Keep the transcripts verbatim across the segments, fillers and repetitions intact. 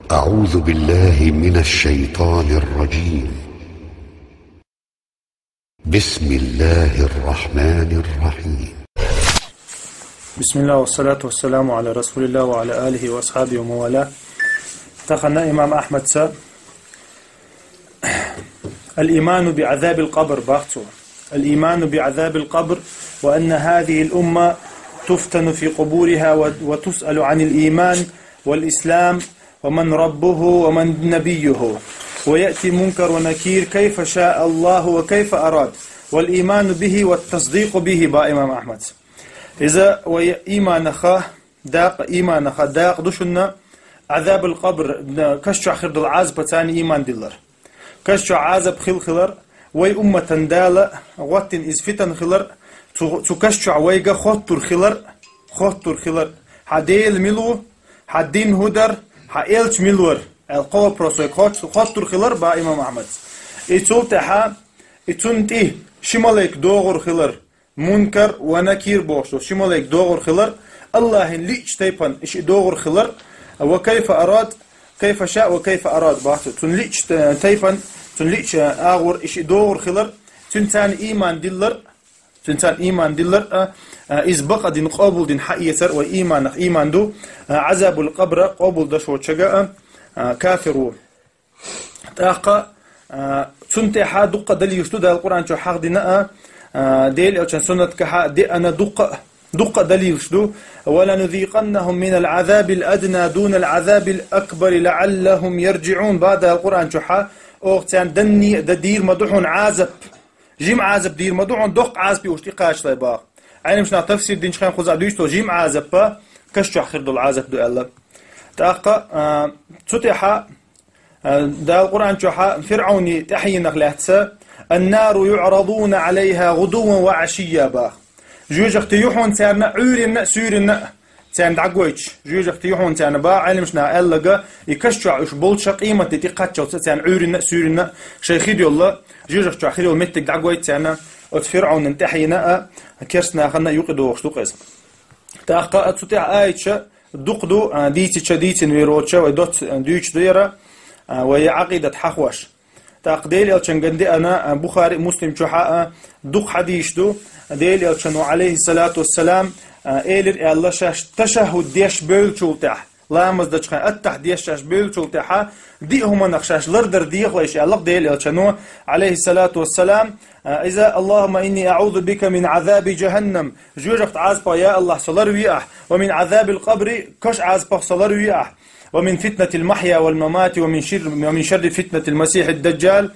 أعوذ بالله من الشيطان الرجيم. بسم الله الرحمن الرحيم. بسم الله والصلاة والسلام على رسول الله وعلى آله وأصحابه ومن والاه. Тахан имам Ахьмада الإيمان بعذاب القبر боху цо. الإيمان بعذاب القبر، وأن هذه الأمة تفتن في قبورها و-، وتسأل عن الإيمان والإسلام ومن ربه ومن نبيه، ويأتي منكر ونكير كيف شاء الله وكيف أراد، والإيمان به والتصديق به боху имам Ахьмада. Иза вай иманах дакъа, иманах дакъа ду шуна عذاب القبر, каш чохь хир долу Ӏазапаца иман диллар. Каш чохь Ӏазап хилла хилар, вай умматан Дала гӀоттина иза фитан хилар, цу, цу каш чохь вайга хоттур хилар, хоттур хилар: хьан Дела мила ву, хьан дин хӀун дар, хьан элча мила вара, аьлла кхо вопрос вайга хоттур хилар боху имам Ахьмада. И цул тӀаьхьа, и цунна тӀе ши малайк догӀур хилар, Мункар ва Накир бохуш долу ши малайк догӀур хилар, Аллахьан лиъчу тайпана и шиъ догӀур хилар, ва кайфа арад, кайфа ша ва кайфа арад боху цо. Цунна лиъчу та-, тайпана, цунна лиъчу агӀор и шиъ догӀур хилар, цуьнан царна ийман диллар, цуьнан царна ийман диллар а, а, иза бакъдина, къобалдина хьаэцар вай ийманах ийман ду, а, Ӏазабул къабра къобалдеш волчуьнга а, а, кафир ву. ТӀаккха, а, цунна тӀехьа дуккха далилаш ду, Дала Къуръан чу хьахдина а, а, Делан элчан суннатгахьа деана дуккха, дуккха далилаш ду. «Ва ланузикъаннахум минал Ӏазабил адна дунал Ӏазабил акбари лаӀаллахум ярджиӀун», боху Дала Къуръан чу хьа, оха царна данне а дан дийр ма ду хьуна Ӏазап. Жима Ӏазап дийр ма ду хьуна, доккха Ӏазап юуш тӀекхачале боху. Ӏеламнаха тафсир динчу хенахь кхузахь дуьйцу цо, жима Ӏазап а, каш чохь хир долу Ӏазап ду аьлла. ТӀаккха, а, цу тӀехьа А, Дала Къуръан чохьа ФирӀавни тӀаьхьенах лаьцна: «Аннару юӀрадуна Ӏалайха гӀудувван ва Ӏашийя», боху. Жоьжахати ю хьуна царна Ӏуьйранна а, суьйранна а царна дӀагойтуш. Жоьжахати ю хьуна царна боху, Ӏеламнаха аьлларг, и каш чохь уьш болча къематде тӀекхаччалца царна Ӏуьйранна а, суьйранна а шайн хир йолу, жоьжахати чохь хир йолу меттиг дӀагойту царна, оцу ФирӀавнан тӀаьхьенна а, керстанахана а юкъадогӀуш ду-кх иза. ТӀаккха а цу тӀехь аяташ дукха ду, а, дийцича, дийцина вер волча вай доцца, а, дуьйцуш ду яра, а, вай Ӏакъидат хьахош. ТӀаккха Делан элчан ган деана, а, Бухари, Муслим чохьа а дукха хьадисаш ду, Делан элчано, Ӏалайхиссалату вассалам, а, элира аьлла, шаьш ташаххуд деш бевллачул тӀаьхьа, ламаз дечу хенахь аттахьа деш шаьш бевллачул тӀаьхьа, диъ хӀуманах шаьш лардар дехалаш аьлла-кх Делан элчано, Ӏалайхиссалату вассалам, а, иза: «Аллахумма инни аӀузу бика мин Ӏазаби жаханнам», жоьжахати Ӏазапах, я Аллахь, со ларве ахь, «ва мин Ӏазабил къабри», каш Ӏазапах со ларве ахь, «ва мин фитнатил махья вал мамати, ва мин шир-, ва мин шарри фитнатил масихьид даджал»,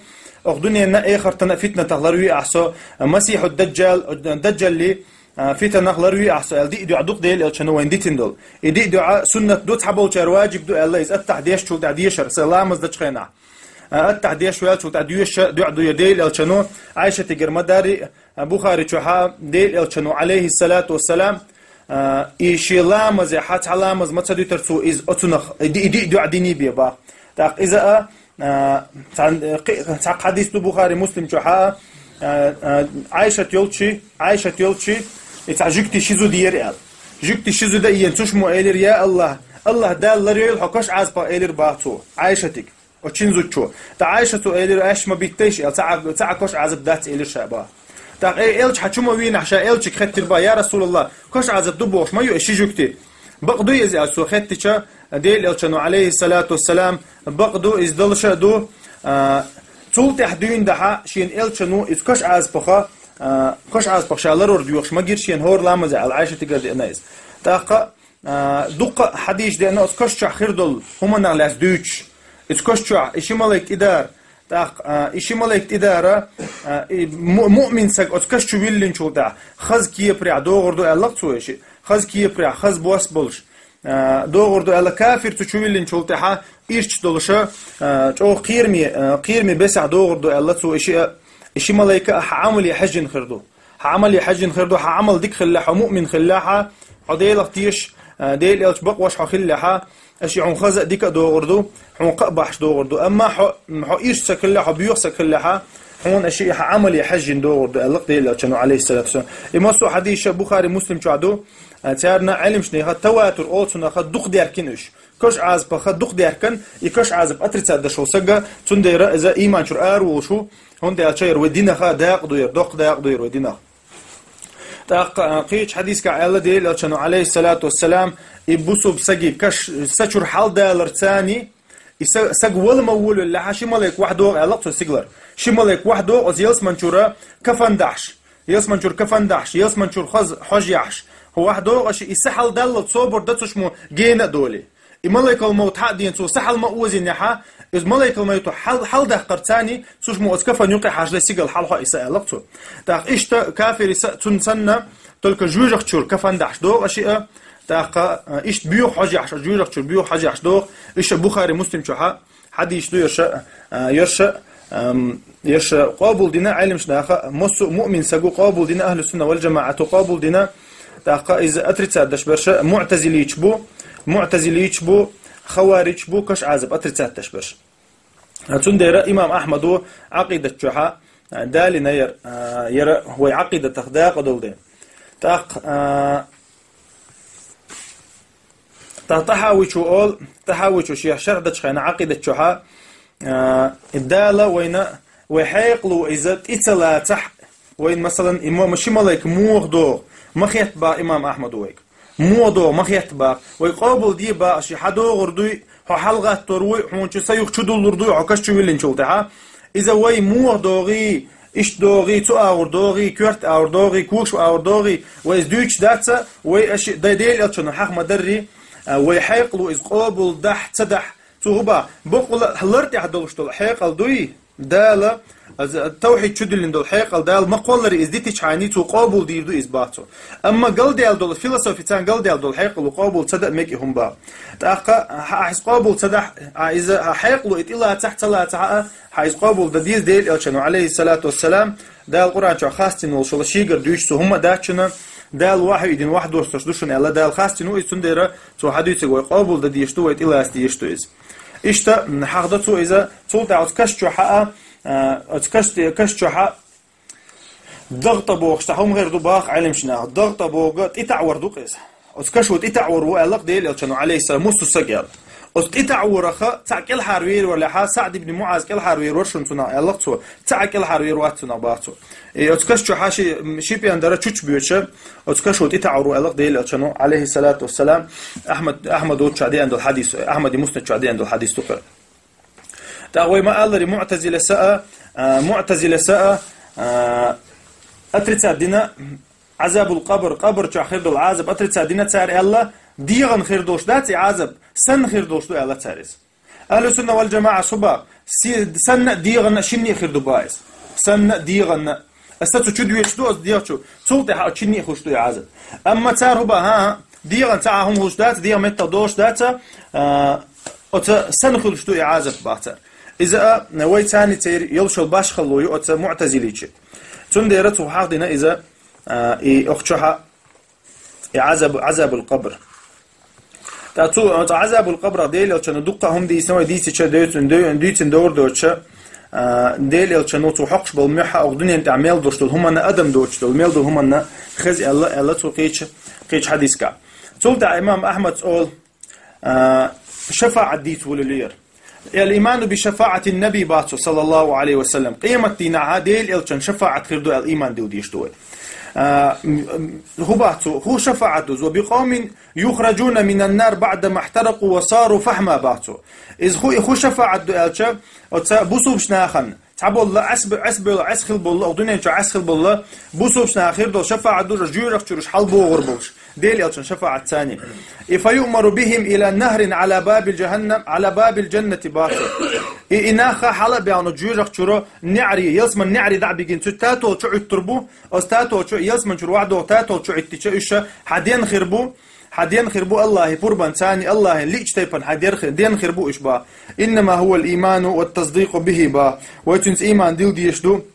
оха дуьненна а, эхартана а фитнатах ларве ахь со, Масихьуд даджал, даджалли, а, фитанах ларве ахь со аьлла, диъ дуьӀа ду-кх Делан элчано вайна дитина долу. И диъ дуьӀа суннат ду, цхьаболчара ваджиб ду аьлла, иза аттахьа дешчул тӀаьхьа дешар, са ламаз дечу хенахь. А, аттахьа деш ваьллачул тӀаьхьа доьшуш дуьӀа ду я Делан элчано, Ӏайшатигара ма-дарри, а, Бухари чохьа Делан элчано, Ӏалайхиссалату вассалам, а, и шен ламазехьа цхьа ламаз ма ца дуьтура цо иза оцунах, и ди-, и диъ дуьӀа динийбе боху. ТӀаккха иза а, а, цхьа, кхи-, цхьа хьадис ду Бухари, Муслим чохьа а, а, а, Ӏайшат йолчу, Ӏайшат йолчу, и цхьа жуьгти ши зуда яра аьлла. Жуьгти ши зуда а йина, цу шиммо элира: «Я Аллахь, Аллахь Дала ларйойла хьо каш Ӏазапах», элира боху цо, Ӏайшатиг. Оцу шина зудчо. ТӀаккха Ӏайшата элира: «Аш ма биттайша», аьлла, ца Ӏа, ца Ӏа каш Ӏазап дац, элира ша боху. ТӀаккха, э, элча хьан чу ма вийнахь, ша элчига хеттира боху: «Я Расулаллах, каш Ӏазап ду бохуш ма ю и ши жуьгти? Бакъ ду иза?» аьлла, цо хеттича, Делан элчано, Ӏалайхиссалату вассалам, бакъ ду, иза далуш а ду. А, цул тӀаьхьа дуьйна дахьа шена элчано иза каш Ӏазапах, а, каш Ӏазапах ша ларор доьхуш ма гира шена хӀора ламазехь аьлла, Ӏайшатигара деана иза. ТӀаккха а, дуккха а хьадисаш деана оцу каш чохь хир долу хӀуманах лаьцна дуьйцуш. Иза каш чохь и ши малайк тӀедара, тӀаккха, а, и ши малайк тӀедара, а, и му-, муъмин саг оцу каш чу виллинчул тӀаьхьа хаза кепарехь догӀур ду аьлла-кх цо и шиъ. Хаза кепарехь, хаза бос болуш, а, догӀур ду аьлла, кафир цу чу виллинчул тӀаьхьа ирча долуша, а, чӀогӀа кхераме, а, кхераме бесахь догӀур ду аьлла цо и шиъ а. И ши малайка а хьан Ӏамале хьаьжжина хир ду. Хьан Ӏамале хьаьжжина хир ду, хьан Ӏамал дика хилла, хьо муъмин хилла хьа, хьо Делах тешаш, а, Делан элча бакъвеш хьо хилла хьа, аша хьуна хаза а дика а догӀур ду, хьуна кхаъ бахьаш догӀур ду. Амма хьо, хьо ирча саг хилла, хьо боьха саг хилла хьа, Хьона ши хьа Ӏамале хьежжина догӀур ду, аьлла Делан Элчано, Ӏалайхиссалату вассалам. И массо а хьадисаш Бухари, Муслим чу ду, а, царна Ӏилманчаш хьа таватур олцунах духьа даьхкина уж. Каш Ӏазапах духьа даьхкина, и каш Ӏазап отрицать деш вола саг, цундела из иман чура ара волуш ву, хӀунда аьлча яр вай динах дакъа ду яр, доккха дакъа ду яр вай динах. ТӀаккха, а, кхечу хьадисехь аьлла Делан Элчано, Ӏалайхиссалату вассалам, и бусулба саги каш са чура хьалдалар царни, и са-, саг вала ма волавеллехь, ши малайк вахьа догӀу аьлла цо сигалара. Ши малайк вахьа догӀу оцу ялсаман чура кафан дахьаш. Ялсаман чура кафан дахьаш, ялсаман чура хаза хьожа яхьаш. Вахьа догӀу аша и са хьалдаллалц собар дан цу шумо гена а долий. И малайкал мовт хьа а дена цо са хьал ма озийнехь, иза малайкал мовт хьал-, хьалдаккхар царни, цу шумо оцу кафан юкъе хьажале сигала хьалхьо и са аьлла цо. ТӀаккха иштта кафири са цунна санна, только жоьжахати чура кафан дахьаш догӀу аша и, тӀаккха, а, иштта боьха хьожа яхьаш, жоьжахати чура боьха хьожа яхьаш догӀу, иштта Бухари, Муслим чу хьа, хьадисаш ду яр ша, а, яр ша, ам, яр ша къобалдина Ӏилманчаш наха, массо а муъмин саго къобалдина, ахьлу сунна вал джамаӀато къобалдина, тӀаккха иза отрицать деш берш муӀтазилийча бу, муӀтазилийча бу, хаварижаш бу, каш Ӏазап отрицать деш берш. А, цундела имам Ахьмада Ӏакъидат чу хьа, а, далийна яр, а, яр вай Ӏакъидатах дакъа долу де. ТӀаккха, а, Ткъа Тахьавичо олу, Тахьавичо шен шархь дечу хенахь Ӏакъидат чу хьа, а, Дала вайна, вай хьекъало иза тӀе ца лацахь, вайна, масалан, и мо-, ши малайк муха догӀу, ма хетта боху имам Ахьмада вайга. Муха догӀу, ма хетта боху. Вай къобалде боху, ши хьан догӀур дуй, хьо хьалагӀаттор вуй, хьуна чу са юха чу дуллур дуй, хьо каш чу виллинчул тӀаьхьа. Иза вай муха догӀий, иштта догӀий, цу агӀор догӀий, коьрта агӀор догӀий, когаш агӀор догӀий, вай иза дуьйцуш дац, вай аша дай Делан Элчано хьаха ма-дарра, а, вай хьекъало иза къобалдахь, ца дахь, цу хӀуба, баккъала лар тӀехь долуш долу хьекъал дуй, Дала, а, тавхьид чу диллина долу хьекъал Дала ма кхоллара иза дитичхьайна, цо къобалдийр ду иза боху цо. Амма галдаьлла долу философи царна галдаьлла долу хьекъало къобал ца дан мега и хӀума боху. ТӀаккха, хьан иза къобал ца дахь, хьан иза, хьан хьекъало и тӀе лацахь, ца лацахь а, хьан иза къобал дан деза Делан Элчано, Ӏалайхиссалату вассалам, Дала Къуръан чохь хастина волуш волу шегара дуьйцуш цу хӀума дац шуна, Дала вахьйу дина вахьдостуш ду шуна аьлла, Дала хастина ву иза, цундела цо хьан дуьйцург вай къобал дан дезаш ду, вай тӀе лаца дезаш ду иза. Иштта, хьахдо цо иза, цул тӀаьхьа оцу каш чу хьа а, а, оцу каш, каш чу хьа, дагӀта бохуш цхьа хӀума хир ду боху Ӏилманчаш наха. ДагӀта боху тӀетаӀвар ду-кх иза. Оцу кашо тӀетаӀвар ву аьлла-кх Делан Элчано, Ӏалайхиссалам, муссу саг аьлла. Оцу тӀетаӀвараха цхьаъ кӀелхьарвер вара лаьхьа, СаӀд ибн МуӀаз кӀелхьарвер вара шуна цунах аьлла-кх цо. Цхьаъ кӀелхьарвер вац цунах боху цо. И оцу каш чу хьа ши, ши пен дара чучу боьдуш, оцу кашо тӀетаӀвар ву аьлла-кх Делан Элчано, Ӏалайхиссалату вассалам, Ахьмад, Ахьмада чохь деана долу хьадис, Ахьмади Муснад чохь деана долу хьадис ду-кх. ТӀаккха вай ма-аллара, муӀтазила са а, а, муӀтазила са а, а, отрицать дина Ӏазабул къабр, къабр чохь хир долу Ӏазаб отрицать дина цара аьлла, дегӀан хир долуш дац и Ӏазаб, санна хир долуш ду аьлла цара иза. Ахьлу сунна вал джамаӀа шу боху, си-, санна а, дегӀанна а, шинна а хир ду боху иза. Санна а, дегӀанна а. Аса цу чу доьдуш ду, аса дегӀ чу. Цул тӀаьхьа оцу чинна а хуьлуш ду и Ӏазаб. Амма цара хӀун боху, хӀан-хӀа, дегӀан цхьа а хӀума хуьлуш дац, дегӀан меттах долуш дац, а, оцу санна хуьлуш ду и Ӏазаб боху цара. Иза а, вай царна церан йолуш йолу башхалла ю оцу муӀтазиличи. Цундела цо хьахдина иза, а, и охчохьа и Ӏазаб-, Ӏазабул къабр. Ткъа цу, цу Ӏазабул къабрах Делан Элчано дуккха хӀума дийцина, вай дийцича, дуьйцин-, дуьйцина довр доцуша, а, Делан Элчано цо хьокхуш болу муьхьа, оха дуьнен тӀехь мел долуш долу хӀуманна, адам доцуш долу мел долу хӀуманна хеза аьлла, аьлла цо кхечу, кхечу хьадискахь. Цул тӀаьхьа имам Ахьмад олу, а, шафаӀат дийца волу лера. Ал-иману би шафаӀатин наби боху цо, саллаллаху Ӏалайхи ва саллам. Къематдийнахьа Делан Элчан шафаӀат хир ду аьлла иман дилла дезаш ду вай. А, м, м, хӀун боху цо? ХӀун шафаӀат ду иза? Ва би къавмин юхраджуна минан нар баӀда махтаракъу ва сару фахьма боху цо. Иза хӀун, и хӀун шафаӀат ду аьлча, оцу бусулбачу нахана, цхьаболла Ӏес бе-, Ӏес бевлла, Ӏес хила болла, оха дуьнен чохь Ӏес хила болла, бусулбачу наха хир долу шафаӀат ду, жоьжахати чуьра уьш хьалабогӀур болуш. Делан Элчан шафаӀат царна. И фа юъмару бихим ила нахрин Ӏала бабил джаханнам, Ӏала бабил джаннати боху цо. И, и нах хьала а баьхна жоьжахати чуьра неӀаре, ялсаман неӀаре дӀа а бигина, цу татол чу Ӏуьттур бу, оцу татол чу, ялсаман чуьра вахьа догӀу татол чу Ӏуьттича, уьш хьан ден хир бу, хьан ден хир бу Аллахьан пурбан царна, Аллахьан лиъчу тайпана хьан дер хи-, ден хир бу уьш боху. Иннама хӀувал иману ва тасдикъу бихи боху. Вай цуьнца иман дилла дезаш ду.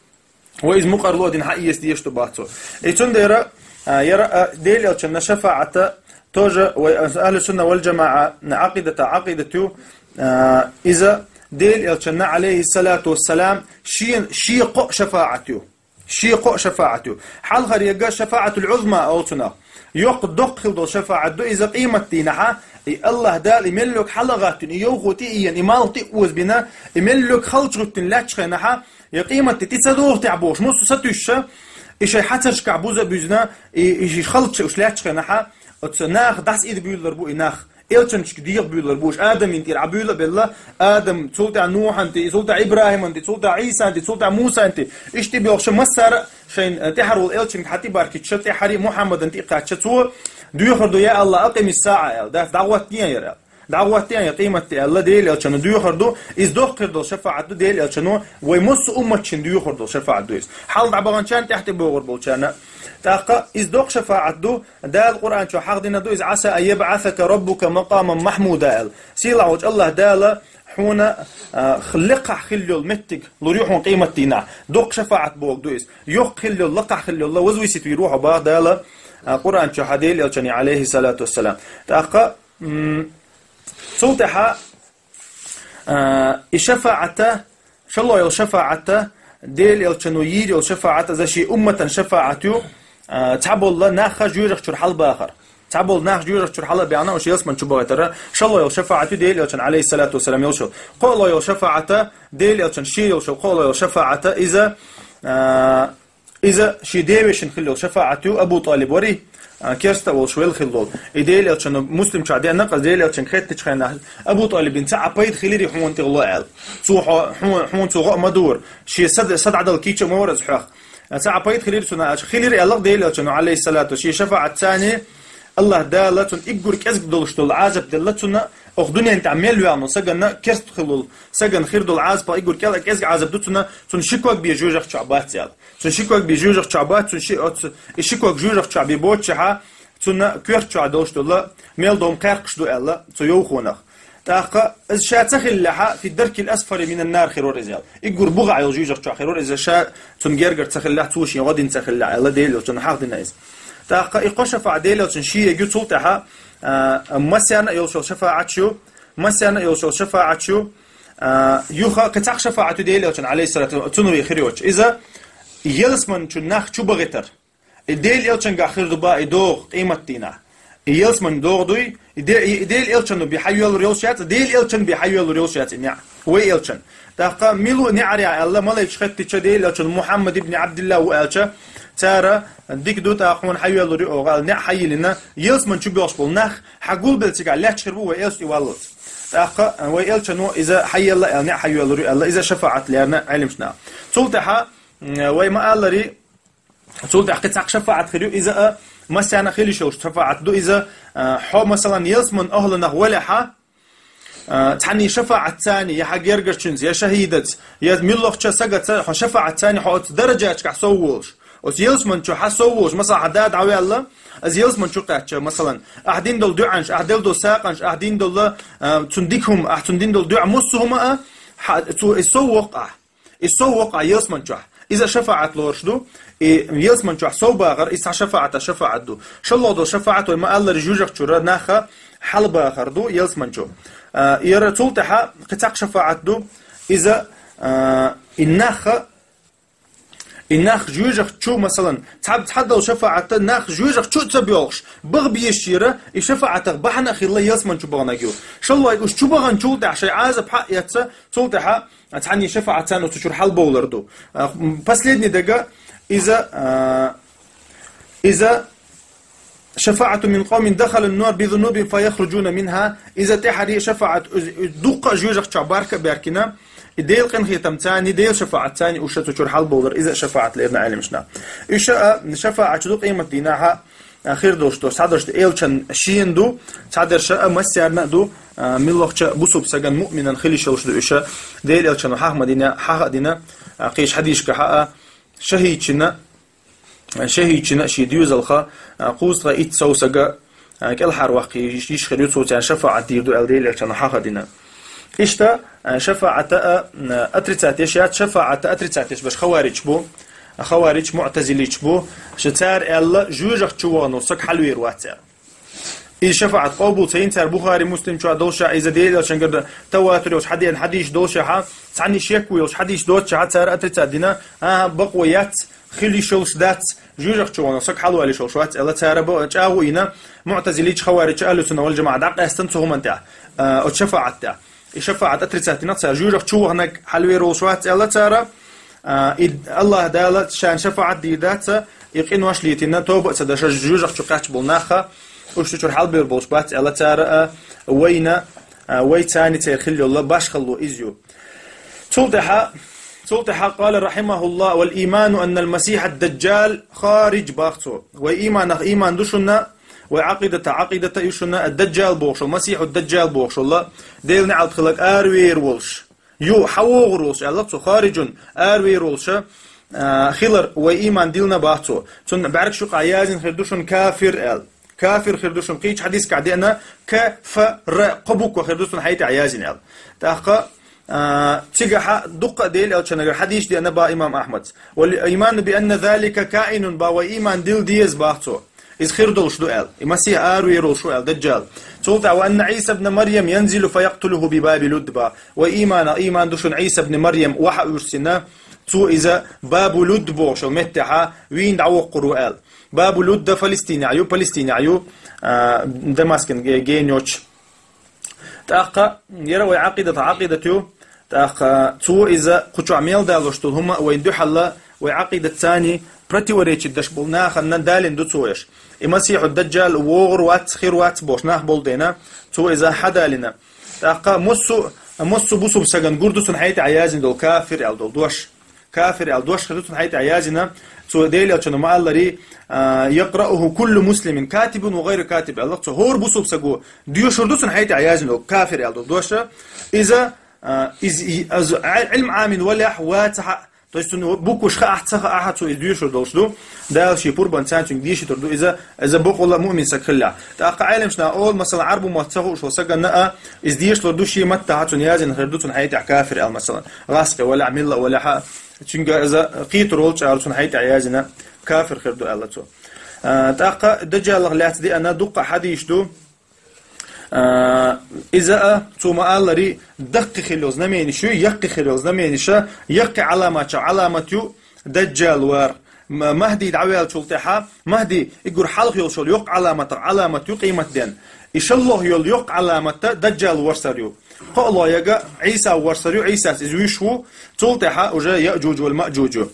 Вай иза мукъарло а дина хьаэца дезаш ду боху цо. И цундела, а, яра, а, Делан Элчанна шафаӀата тоже вай, а, ахьлу сунна вал джамаӀа Ӏакъидата Ӏакъидат ю, а, иза Дела элчанна, алейхиссалату вассалам, шен, шен кхоъ шафаӀат ю. Шен кхоъ шафаӀат ю. Хьалхара яга шафаӀатул Ӏузма олу цунах. Йоккха доккха хила долу шафаӀат ду иза къематдийнахьа, и Аллах Дала и меллиг хьала а гӀаттина, и йовхо тӀе а йина, и малх тӀе а озабина, и меллиг халча гӀуьттина лаьттачу хенахьа, я къематде тӀе ца доху техь бохуш, массо а сатуьйсуша, и шайн хьацаршкахь буза а буьзна, и, и халча уьш лаьттачу хенахьа, оцу наха дӀасаида буьйлалур бу и нах. Элчанчуьнга дегӀан буьйлалур бу уьш, Адамна тӀера Ӏа буьйла а белла, Адам, цул тӀаьхьа Нухьан тӀе, цул тӀаьхьа ИбрахӀиман тӀе, цул тӀаьхьа Ӏийсан тӀе, цул тӀаьхьа Мусан тӀе. Иштта и боьлхуша массара а шайн, э, тӀаьхьара волу элчанга хьан тӀе баркийтча, тӀаьхьара Мухьаммадан тӀе кхаьчча, цо доьхур ду: «Я Аллах, акъимис саӀа», аьлла, дац, дӀагӀоттае яра аьлла. ДӀагӀоттае я къематде аьлла, Дела элчано доьхур ду, иза доккха хир долу шафаӀат ду, Дела элчано вай массо а умматчунна доьхур долу шафаӀат ду иза. Хьал дӀабаханчарна, тӀаьхьа тӀе богӀур болчарна. ТӀаккха иза доккха шафаӀат ду, Дала Къуръан чохь хьахдина ду иза: «Ӏаса ан ябӀасака раббука макъаман махьмуда», аьлла. Сийлахь волчу Аллах Дала хьуна, а, лекхахь хила йолу меттиг лур ю хьуна къематдийнахь. Доккха шафаӀат бохург ду иза. Йоккха хила йолу, лакхахь хила йолу, возвысить вийр ву хьо боху Дала, а, Къуръан чохь Делан элчане, алейхиссалату вассалам. ТӀаккха, м, цул тӀаьхьа, а, и шафаӀата, шолгӀа йолу шафаӀата, Делан элчано йийр йолу шафаӀат, иза шен умматан шафаӀат ю, а, цхьаболу нах жоьжахати чуьра хьалабахар. Цхьаболу нах жоьжахати чуьра хьала а баьхна, уьш ялсамани чу бахийтар, шолгӀа йолу шафаӀат ю Делан элчан, алейхиссалату вассалам, йолуш йолу. КхоалгӀа йолу шафаӀата, Делан элчан шен йолуш йолу кхоалгӀа йолу шафаӀата, иза, а, иза шен девешин хила йолу шафаӀат ю, Абу ТӀалиб вари, а, керста а волуш велла хила волу. И Делан элчано Муслим чохь деана, къа Делан элчанга хеттачу хенахь, Абу ТӀалибин цхьа а пайда хилири хьуна тӀехула аьлла. Цо хьо-, хьуна, хьуна цо гӀо а ма дора. Шен сада, сада Ӏадала кийча а ма вара иза хьох. Цхьа а пайда хилира цунна аьлча, хилира аьлла Делан элчано, алейхиссалату, шен шафаӀатца цани, Аллах Дала цунна иггур кӀезиг долуш долу Ӏазап делла цунна, оха дуьнен тӀехь мел ваьхна, сагана керст хила волу, сагана хир долу Ӏазапах иггур кӀел-, кӀезиг Ӏазап ду цунна, цунна ши ког бен жоьжахати чохь бац аьлла. Цунна ши ког бен жоьжахати чохь бац, цунна ши, оцу, и ши ког жоьжахати чохь бен боццушехь, цунна коьрта чохь долуш долу мел дом кхаьркхаш ду аьлла цу йовхонах. ТӀаккха иза ша ца хиллехьа, фи даркил асфали минан нар хир вара иза аьлла. Иггур бугӀа йолу жоьжахати чохь хир вара иза, ша цунна гергара ца хиллехь, цо шен гӀо дина ца хиллехь аьлла, Делан элчано хьахдина иза. ТӀаккха и кхо шафаӀат Делан элчан шен ю, цул тӀаьхьа, а, массарна а йолуш йолу шафаӀат ю, массарна а йолуш йолу шафаӀат ю, а, юха кхин цхьа шафаӀат ю Делан элчан, алейхиссалату, цунна вай хир йоцуш. Иза ялсамани чу нах чу бахийтар. И Делан элчангахь хир ду боху и догӀа къематдийнахь. И ялсамани догӀа дуй, и Де-, и Делан элчано бен хьайоьллур йолуш яц, Делан элчан бен хьайоьллур йолуш яц и неӀ. Вай элчан. ТӀаккха мила ву неӀарехь аьлла, малайкаш хеттича Делан элчано Мухьаммад ибн Ӏабдилла ву аьлча, цара дика ду тӀаккха хьуна хьайоьллур ю оха аьлла, неӀ хьайиллина, ялсамани чу боьлхуш болу нах хьагулбелла цигахь лаьтташ хир бу вай элча и валлалц. ТӀаккха вай элчано иза хьайелла аьлла, неӀ хьайоьллур ю аьлла, иза шафаӀат лерина Ӏелимаш наха. Цул тӀаьхьа, м, вай ма-аллари, Цул тӀаьхьа кхин цхьа шафаӀат хир ю, иза а массарна а хилийш йолуш шафаӀат ду, иза, а, хьо, масалан, ялсаман ахӀланах валехьа, а, цхьанний шафаӀатца, я хьан гергарчуьнца, я шахӀидаца, я муьлххачу сагаца хьо шафаӀатца хьо оцу даражаташкахь сов волуш. Оцу ялсамани чу хьан сов волуш, масалан, хьан да дӀаваьлла, иза ялсамани чу кхаьчча, масалан, ахь дина долу дуӀанаш, ахь делла долу сагӀанаш, ахь дина долу, а, цунна дика хӀума, ахь цунна дина долу дуӀа, массо а хӀума а, хьан, цо иза сов воккху ахь. И сов воккху ахь ялсамани чохь. Иза шафаӀат лоруш ду. И ялсамани чохь сов бахар, иза цхьа шафаӀата шафаӀат ду. ШолгӀа долу шафаӀат вай ма-аллара жоьжахати чуьра наха хьалабахар ду ялсамани чу. А, яра цул тӀаьхьа кхин цхьа шафаӀат ду. Иза, а, и наха, и нах жоьжахати чу, масалан, цхьа, цхьа долу шафаӀата нах жоьжахати чу ца боьлхуш, баха безаш яра, и шафаӀатах бахьана а хилла ялсамани чу баханарг ю. ШолгӀа уьш чу баханчул тӀаьхьа шайн Ӏазап хьа а эцна, цул тӀаьхьа цхьанний шафаӀатца оцу чуьра хьалабовлар ду. А, м, последний дага иза, а, иза шафаӀату мин къавмин дахалун нар би зунубихим фа яхружуна минха. Иза тӀаьхьарий шафаӀат, уз-, уз-, дуккха а жоьжахати чохь барка а баьркина, и Делан къинхетамца, Делан шафаӀатца уьш цу чуьра хьалабовлар, иза шафаӀат лерина Ӏелимаш наха. Уьш а шафаӀат ду къематдийнахьа, а, хир долуш ду, цхьадерш ду элчан шена ду, цхьадерш а массарна а ду, а, муьлххачу бусалба сагана, муъминан хилийш йолуш ду уьш. Делан элчано хьаха а дина, хьаха а дина, а, кхечу хьадисашкахь а, шахӀидчунна, шахӀидчунна шен доьзалха, а, кхузткъе итт сов сага, а, кӀелхьарваккха йиш хир ю, цо царна шафаӀат дийр ду аьлла Делан элчано хьаха а дина. Иштта, а, шафаӀата а, а, отрицать еш яц, шафаӀата отрицать еш берш хаваридж бу, хаваридж, муътазилитш бу, ша цара аьлла, жоьжахати чу вахана волу саг хьалавер вац аьлла. Из шафаӀат къобал ца йина цара Бухари, Муслим чу долуш а, иза Делан Элчангара таватур йолуш хьадеана хьадисаш долуш а, цхьанна шеко йолуш хьадисаш доцуш а цара отрицать дина, аха, бакъо яц, хила йиш йолуш дац, жоьжахати чу вахана саг хьалавала йиш йолуш вац аьлла, цара бо-, чӀагӀо йина муӀтазилича, хаварича, ахьлу сунна вал жамаӀа дӀакъаьстина цу хӀуманна тӀехь, а, оцу шафаӀат тӀехь. И шафаӀат отрицать дина цара, жоьжахати чу ваханарг хьалавер волуш вац аьлла цара, а, и АллахӀ Дала шайна шафаӀат дийр дац, и къинош летийна, тоба а ца деш, жоьжахати чу кхаьчна болу нах, уьш цу чуьра хьалабевр болуш бац аьлла цара, а, вайна, а, вай царна церан хила йолу башхалла иза ю. Цул тӀаьхьа, цул тӀаьхьа къала рахьимахуллахӀ: «Вал ийману аннал масихьад даджал харидж», бах цо. Вай ийманах ийман ду шуна, вай Ӏакъидата, Ӏакъидата ю шуна, ад-Даджал бохуш волу, Масихьу Даджал бохуш волу, Делан неӀалт хиларг, аравер волуш ю, хьан вогӀур волуш аьлла цо, хариджун, аравер волуш, а, хилар вай ийман диллина бах цо. Цунна бӀаьргаш юкъахь язйина хир ду шуна кафир аьлла. Кафир хир ду шуна, кхечу хьадисехь деана, К, Ф, Р, кхо буква хир ду шуна хьайн тӀехь язйина аьлла. ТӀаккха, а, цигахь дуккха а Делан Элчангара хьадисаш деана бах имам Ахьмада. «Вал ийману би анна залика каинун», бах, вай ийман дилла деза бах цо. Иза хир долуш ду аьлла. И Масихь аравер волуш ву аьлла, Даджал. Цул тӀаьхьа: «Ва анна Ӏийса бна Марьям янзилу фа якътулуху би баби Лудд», бах. Вай ийманах ийман ду шуна, Ӏийса бна Марьям охьа а вуьрсина, цо иза Бабу Лудд бохуш йолу меттехь вийна дӀавоккхур ву аьлла. Бабу Лудда Палестинехь ю, Палестинехь ю, а, Дамаскан ге-, геночу. ТӀаккха, яра вай Ӏакъидата Ӏакъидат ю, тӀаккха цо иза кху чохь мел далош долу хӀума а вайна дуьхьал, вай Ӏакъидат царний противоречить деш болу нахана далийна ду цо еш. И Масихьу Даджал вогӀур вац, хир вац бохуш нах болу дела, цо иза хьадалийна. ТӀаккха массо, массо бусулба стагана гур ду цунна хьайн тӀехь язйина долу кафир аьлла долу дош. Кафир аьлла дош хир ду цунна хьайн тӀехь язйина, цо Делан Элчано ма-аллара, а, «Якърауху куллу муслимин, катибун ва гӀайру катиб», аьлла цо. ХӀора бусулба стага доьшур ду цунна хьайн тӀехь язйина долу кафир аьлла долу дош. Иза, а, из, и, аз, Ӏи-, Ӏилма Ӏамийна валахь, вац хьа, то есть цунна букваш хаахь, ца хаахь, цо иза доьшур долуш ду. Дала шен пурбанца цуьнга дешийтур ду иза, иза бакъволу муъмин стаг хилла. ТӀаккха Ӏеламнаха олу, масала, Ӏарбу мотт ца хууш волу стагана а, иза дешалур ду, шен маттахь цунна язйина хир ду цунна хьайн тӀехь кафир аьлла, масала. ГӀаскхи валахь, милла а валахь, цуьнга иза кхетар волчу ару цунна хьайн тӀехь язйина кафир хир ду аьлла цо. А, тӀаккха Даджалах лаьцна деана дуккха хьадисаш ду. А, иза а, цо ма-аллара, даккхий хир йолу знаменаш ю, яккхий хир йолу знаменаш а, яккхий Ӏаламатех Ӏаламат ю Даджал вар. М-, Махьди дӀаваьллачул тӀаьхьа, Махьди, и гур хьалха йолуш йолу йоккха Ӏаламатах Ӏаламат ю къематден. И шолгӀа йолу йоккха Ӏаламат Даджал варсар ю. КхоалгӀа яга Ӏийса варсар ю, Ӏийсас иза вуьйш ву, цул тӀаьхьа уже Яъджудж вал Маъджудж ю.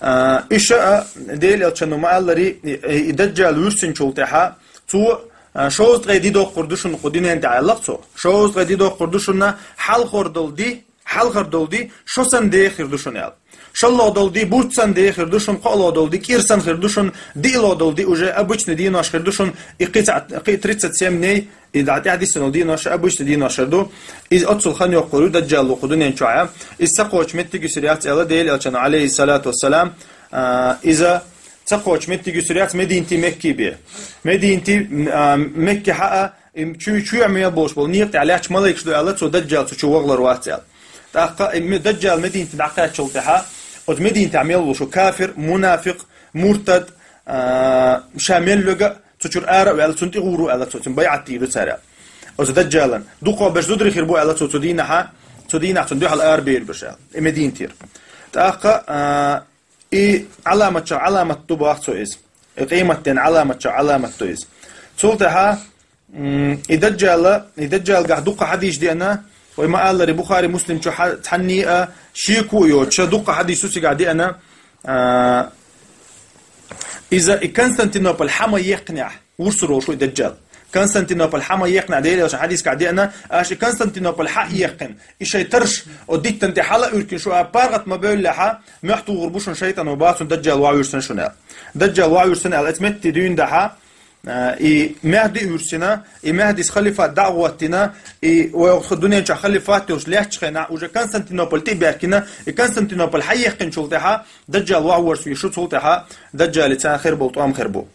А, иша а, Делан Элчано ма-аллара, и, и, и Даджал вуьрсинчул тӀаьхьа, цо, а, шовзткъе ди доккхур ду шуна кху дуьнен тӀехь аьлла цо. Шовзткъе ди доккхур ду шуна, хьалхара долу ди, хьалхара долу ди шо санна дехир ду шуна аьлла. ШолгӀа долу ди бутт санна дехир ду шуна, кхоалгӀа долу ди кӀира санна хир ду шуна, диъалгӀа долу ди уже обычный денош хир ду шуна, и кхин цхьа, кхин тридцать семь дней, и дӀа тӀаьхьа дисина долу денош обычный денош хир ду. Иза оццул хан йоккхур ю Даджал ву кху дуьнен чохь. Иза ца кхочу меттиг юьсур яц аьлла Делан Элчано, алейхиссалату вассалам, а, иза ца кхочу меттиг юьсур яц Мединати Мекки бен. Мединати, а, Мекки хьаа, и чу-, чуьра мел болуш болу некъа тӀехь лаьтташ малайкаш ду аьлла, цо Даджал цу чу вахалур вац аьлла. ТӀаккха и ме-, Даджал Мединате дӀакхаьччул тӀаьхьа, оцу Мединатехь мел волуш ву кафир, мунафикъ, муртад, а, ша мел верг а цу чуьра ара а ваьлла, цунна тӀе гӀур ву аьлла цо, цунна байӀат дийр ду цара. Оцу Даджалан. Дукхахберш зударий хир бу аьлла цо, цу дийнахьа, цу дийнахь цунна дуьхьал арабер берш аьлла. И Мединатера. ТӀаккха, а, И Ӏаламатчех Ӏаламат ду бах цо иза. И къематден Ӏаламатчех Ӏаламат ду иза. Цул тӀаьхьа, м, и Даджала, и Даджалгахь дуккха хьадисаш деана, вай ма-аллара, Бухари, Муслим чу хьа-, цхьанний а шеко а йоцуш, дуккха хьадисаш цигахь деана, а, иза и Константинополь хьа ма-еккхинехь, вуьрсур волуш ву и Даджал. Константинополь хьа ма-еккхинехь, Делан Элчано хьадисехь деана, аша и Константинополь хьа а еккхина, и шайн тарш, о, диттан тӀе хьала а уьркина шу а паргӀат ма бевллехьа, мохь тухур бу шуна шайтӀано бах цунна, Даджал вовшахвуьйр сан шуна аьлла. Даджал вовшахвуьйр сан аьлла, эцу метте дуьйна дахьа, а, и Мехди вуьйр сина, и Мехдис халифат дӀа а гӀоттина, и вай оха дуьнен чохь халифат йолуш лаьттачу хенахь, уже Константинополь тӀе а баьхкина, и Константинополь хьа еккхинчул тӀаьхьа, Даджал вовшахвуьйр сан шу, цул тӀаьхьа Даджалица хир болу тӀом хир бу.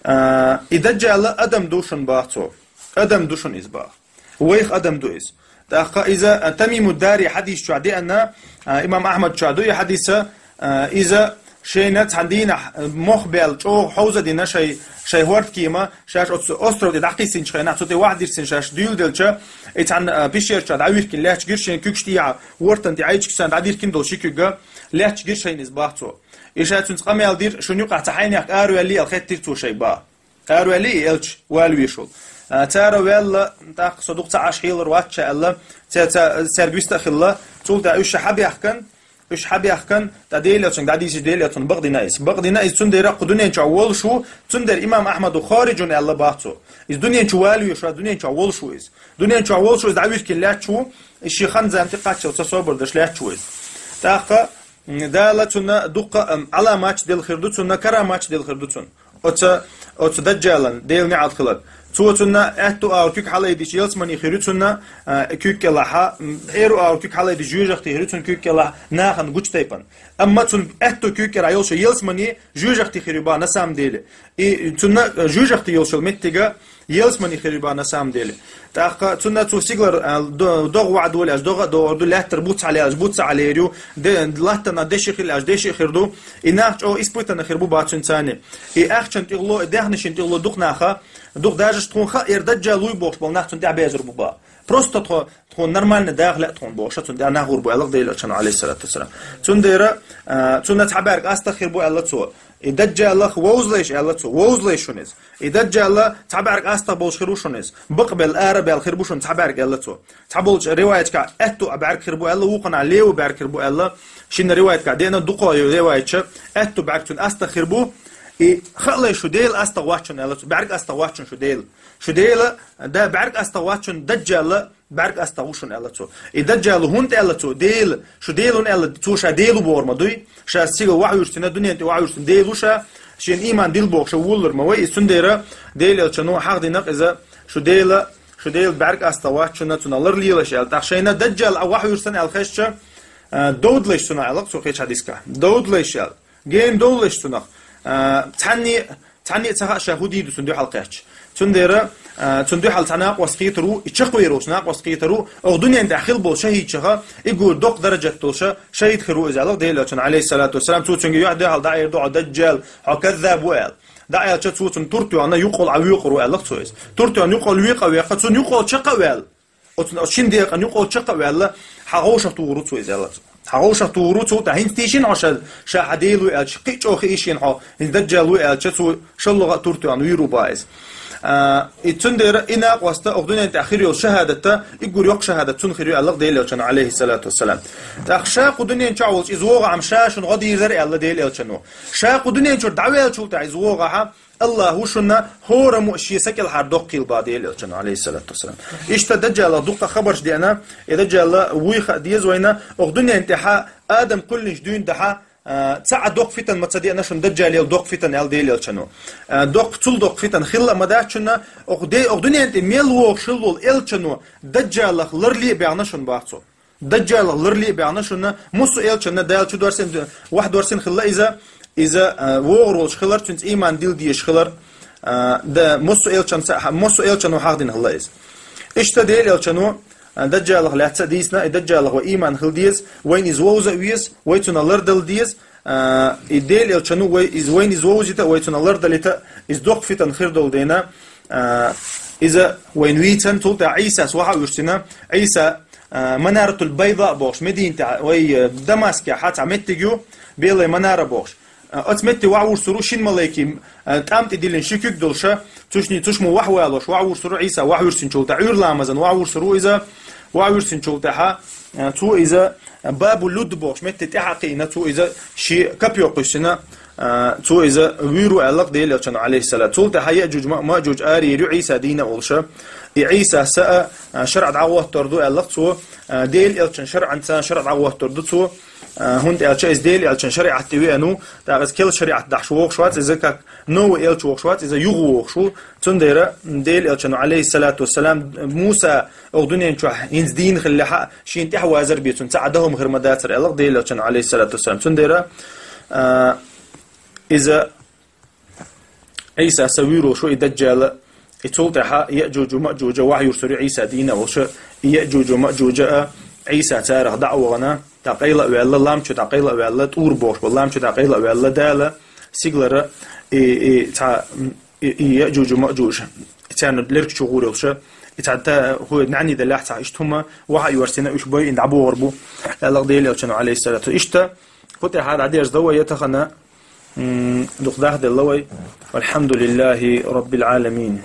А, и Даджал адам ду шуна бах цо. Адам ду шуна иза бах. Вайх адам ду иза. ТӀаккха иза, а, Тамиму Дари хьадис чохь деана, а, имам Ахьмад чохь ду и хьадиса, а, иза, Шайна цхьан дийнахь, э, мох баьлла чӀогӀа хьовза дина шай, шай хӀордкема, шаьш оцу остров тӀе дӀакхийсинчу хенахь, цу тӀе ваьхьа дирцина шаьш дуьйладелча, и цхьана, э, пещерчохь дӀавихкина лаьтташ гира шайн куьгаш тӀехьа, вортан тӀе Ӏайчиг царна дӀадиркина долу ши куьга, лаьтташ гира шайна иза бах цо. И ша цуьнца къамел дира, шуна юкъахь цхьа хьайнех араваьллий аьлла хеттира цо шайга бах. Араваьллий и элча, валавеш волу. А, цара ваьлла, тӀаккха со дукха ца Ӏаш хьелар вац ша аьлла, ца, ца, цаьрга вист а хилла, цул тӀаьхьа уьш ша хьабехкан, уьш хьабехкан, тӀа Делан элчанга дӀадийшича Делан элчано бакъдина иза. Бакъдина иза, цундела кху дуьнен чохь волуш ву, цундела имам Ахьмада хориджун аьлла бах цо. Иза дуьнен чу валавеш ву, дуьнен чохь волуш ву иза. Дуьнен чохь волуш ву иза, дӀавихкина лаьтташ ву, и шен хан-зама тӀе кхаччалц собар деш лаьтташ ву иза. ТӀаккха, м, Дала цунна дуккха, м, Ӏаламаташ делла хир ду цунна, караматаш делла хир ду цунна. Оцу, оцу Даджалан, Делан неӀалт хиларх. Цо цунна аьтту агӀор куьг хьалайдича, ялсамани хир ю цунна, а, куьг кӀелахь, м, Ӏеро агӀор куьг хьалайдича, жоьжахати хир ю цунна куьг кӀелахь, нахана гучу тайпана. Амма цунна аьтту куьг кӀелахь йолуш йолу ялсамани жоьжахати хир ю бах на самом деле. И цунна, а, жоьжахати йолуш йолу меттиг ялсамани хир ю бах на самом деле. ТӀаккха цунна цо сигалара, а, до-, догӀа ваӀда валаш, догӀа а догӀур ду, лаьттара буц хьалаялаш, буц а хьалаяр ю, де-, латтана деши хила аьлча, деши хир ду. И нах чӀогӀа испытана хир бу бах цуьнан царна. И ахчанан тӀехула, и даьхнашна тӀехула дукха наха, дукха, даже тхуна хаьара Даджал вуй бохуш болу нах цунна тӀехь безар бу бах. Просто тхо, тхуна нормально даха лаьа тхуна бохуш, цунна тӀехь нах гӀур бу аьлла Делан элчано, Ӏалайхиссалату вассалам. Цундела, а, цунна цхьа бӀаьрг астагӀа хир бу аьлла цо. И Даджалах вовзалайша аьлла цо, вовзалайша шуна иза. И Даджала цхьа бӀаьрг астагӀа болуш хир ву шуна иза. Бакъбелла, арабаьлла хир бу шуна цхьа бӀаьрг аьлла цо. Цхьаболчу риваяташкахь аьтту бӀаьрг хир бу аьлла, вукхунахь леву бӀаьрг хир бу аьлла. Шинна риваяташкахь деана дукха риваяташ, аьтту бӀаьрг цуьнан астагӀа хир бу. И хаалаш шу Дела астагӀа вац шуна аьлла цо, бӀаьрг астагӀа вац шуна шу Дела. Шу Дела, да, бӀаьрг астагӀа вац шуна Даджала, бӀаьрг астагӀа ву шуна аьлла цо. И Даджала хӀунда аьлла цо, Дела, шу Дела хӀунда аьлла, цо ша Дела ву бохур ма дуй, ша сигалара вахьа вуьйш цуьнан, дуьнен тӀе вахьа вуьйш цуьнан Дела ву ша, шена ийман дилла бохуш ву вуллар ма вай, и цундела Делан элчано хьахдинарг иза, шу Дела, шу Дела бӀаьрг астагӀа вац шуна, цунах лар лелаш аьлла. ТӀаккха шайна Даджал а вахьа вуьйш цуьнан аьлла хезча, а, довдалаш цунах аьлла цо кхечу хьадисехь. Довдалаш аьлла. Гена довлалаш цунах. А, цхьанне, цхьанне а ца хаьа ша хӀун дийр ду цунна дуьхьал кхаьчча. Цундела, а, цунна дуьхьал цхьа накъост кхетар ву, и чекхвер волчу накъост кхетар ву, оха дуьнен тӀехь хилла болу шахӀидчаха, и гур доккха даражат долуш шахӀид хир ву иза аьлла Делан элчано, Ӏалайхиссалату вассалам, цо цуьнга юьхь дуьхьал дӀаэр ду хьо Даджал, хьо каззаб ву аьлла. ДӀааьлча цо цунна тур тоьхна юкъал а векъар ву аьлла цо иза. Тур тоьхна юкъал векъа а веккха, цунна юкъал чекх а ваьлла. Оцу шина декъана юкъал чекх а ваьлла, хьан гӀовшах тухур ву цо иза аьлла цо. Хьан гӀовшах тухур ву цо, тӀаккха хӀинца тийшина хьо ша, ша хьан Дела ву аьлча, кхин а чӀогӀа хиъна хьо, хӀинца Даджал ву аьлча, цо шоллагӀа а тур тоьхна вийр ву бах иза. А, и цундела и накъоста оха дуьнен тӀехь хир йолу шахӀадатта, и гур йоккха шахӀадат цунна хир ю аьлла Делан элчано, Ӏалайхиссалату вассалам. ТӀаккха ша кху дуьнен чохь волчу иза вогӀахь ша шуна гӀо дийр дара аьлла Делан элчано. Ша кху дуьнен чуьра дӀаваьллачул тӀаьхьа иза вогӀахь, АллахӀа шуна хӀораммо а шен са кӀелхьара доккха хийла бах Делан элчано, Ӏалайхиссалату вассалам. Иштта Даджалах дуккха хабарш деана, и Даджал вуй хаа деза вайна, оха дуьнен тӀехь Адам кхоьллинчу дуьйна дахьа, а, цхьа а доккха фитан ма ца деана шуна, Даджалел доккха фитан аьлла Делан элчано. А, доккха, цул доккха фитан хилла а ма дац шуна, оха де-, оха дуьнен тӀе мел вогӀуш хилла волу элчано Даджалах лар ле а баьхна шуна бах цо. Даджалах лар ле а баьхна шуна, массо а элчанна Дала чу дорсина, вахьа дорсина хилла иза, иза, а, вогӀур волуш хилар, цуьнца ийман дилла дезаш хилар, а, да, массо а элчанца, массо а элчано хьахдина хилла иза. Иштта Делан элчано, а, Даджалах лаьцна а дийцина, и Даджалах вай ийман хила деза, вайна иза вовза а веза, вай цунах лардала деза, а, и Делан элчано вай, иза, вайна иза вовзийта а, вай цунах лардалийта а, иза доккха фитан хир долу дела, а, иза вайна вийцина, цул тӀаьхьа Ӏийсас вахьа а вуьйш цуьнан, Ӏийса, а, Манаратул Байда а бохуш, Мединатехь, вай, а, Дамаскехь цхьа меттиг ю, Белая Манара бохуш. А, оцу метте вахьа вуьйш цуьнан шина малайкийн, а, тӀам тӀе диллина ши куьг долуш, цуьшний, цуьш мо вахьа валош, вахьа вуьйш цуьнан Ӏийса, вахьа вуьйш цуьнчул тӀаьхьа, Ӏуьйра ламазан вахьа вуьйш цуьнан иза, вахьа вуьйш цуьнчул тӀаьхьа, а, цо иза, а, Бабу Луд бохуш метте тӀаьхьа кхиъна, цо иза шен копьё кхуьссина, а, цо иза вийр ву аьлла Делан элчано, Ӏалайхиссалам. Цул тӀаьхьа Яъжуж, Ма-, Маъжуж арийр ю Ӏийса дийна а волуш. И Ӏийсас а, а, шарӀ дӀагӀоттур ду аьлла цо, а, Делан элчанан шарӀанца шарӀ дӀагӀоттур ду цо, а, хӀунда аьлча иза Делан элчанан шариӀат тӀе веана ву, тӀаккха иза керла шариӀат дахьаш вогӀуш вац, иза как новый элча вогӀуш вац, иза юха вогӀуш ву. Цундела Делан элчано, Ӏалайхиссалату вассалам, Муса оха дуьнен чохь хӀинца дийна хиллехь а, шена тӀаьхьавазар бен цунна цхьа а дан хӀума хир ма дацара аьлла Делан элчано, Ӏалайхиссалату вассалам. Цундела, а, иза Ӏийсас а вийр волуш ву и Даджал а, и цул тӀаьхьа Яъжуж ва Маъжуж а вахьа вуьйр цуьнан ю Ӏийса дийна а волуш, и Яъжуж ва Маъжуж а, Ӏийса царах дӀа а вахана, дӀакъайла а ваьлла, лам чу дӀакъайла а ваьлла, ТӀур бохуш болу лам чу дӀакъайла а ваьлла, Дала сигалара и, и, цхьа, и, и Яъжужу Маъжужу, и царна лерг чу гӀур йолуша, и цхьа та, хӀу, нӀаьний даллехь цхьа иштта хӀума, вахьа йоьрзина уьш байина дӀабохур бу, аьлла Делан Элчано, Ӏалайхиссалату. Иштта, кху тӀехьа дӀадерза дан вай я тахана, м, дукха дахделла вай. Валхьамдулиллахи Раббил Ӏаламин.